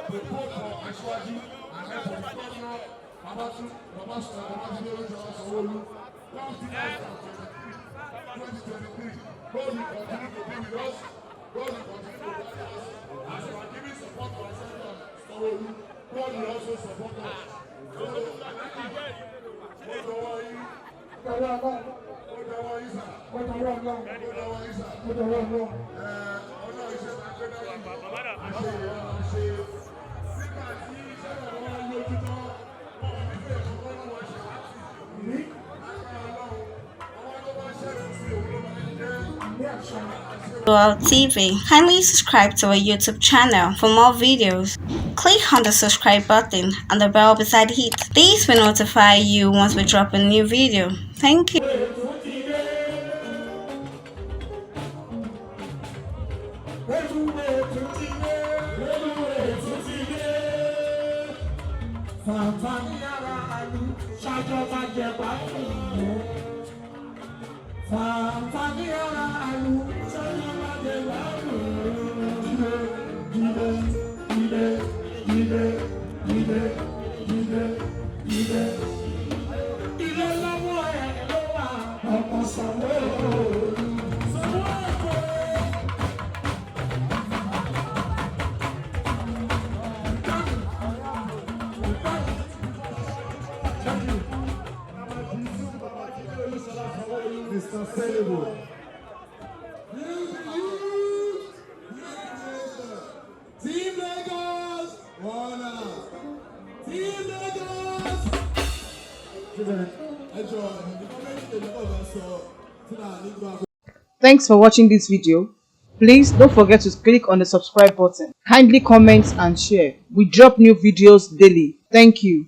To vote for Asiwaju and then for the governor, Babajide Olusola Sanwo-Olu, come 2023, 2023. God will continue to be with us. God will continue to guide us. As you are giving support to Asiwaju and Sanwo-Olu, God will also support us. So, ó dọwọ́ yín, Dọwọ́ Ọlọ́run. Ó dọwọ́ yín sà, Ó dọwọ́ Ọlọ́run. Ó dọwọ́ yín sà. Ó dọwọ́ Ọlọ́run. Ọlọ́run, iṣẹ́ ta gbé dání, àṣẹ ìwà ṣe. Nígbà tí iṣẹ́ náà wá lójú tán, wọn ò ní fẹ́ kọ́kọ́ náà wọ́n ṣe láti Ní lágbára Ọlọ́run. Àwọn tó bá ṣẹ́kù sí òun ló máa ń jẹ́. Ní àṣà. World TV. Kindly subscribe to our YouTube channel for more videos. Click on the subscribe button and the bell beside it. This will notify you once we drop a new video. Thank you. Ètò ti dé. Ètò ti dé. Ètò ti dé. Fàǹfààní aráàlú ṣàjọba jẹ̀gbádùn. Fàǹfààní aráàlú ṣàjọba jẹ̀gbádùn. Jíde, jíde, jíde, jíde, jíde, jíde, jíde. Ilé lọ́wọ́ ẹ̀ ló wà, ọmọ Sanwó-Olú. Sanwó Èkó. Thank you. Mr. Senible. Youth, Team Lagos, one out. Team Lagos. Ẹ jọ nǹkan méjì lèmi kàn fẹ́ sọ tí náà nígbà. Thanks for watching this video. Please don't forget to click on the subscribe button. Kindly comment and share. We drop new videos daily. Thank you.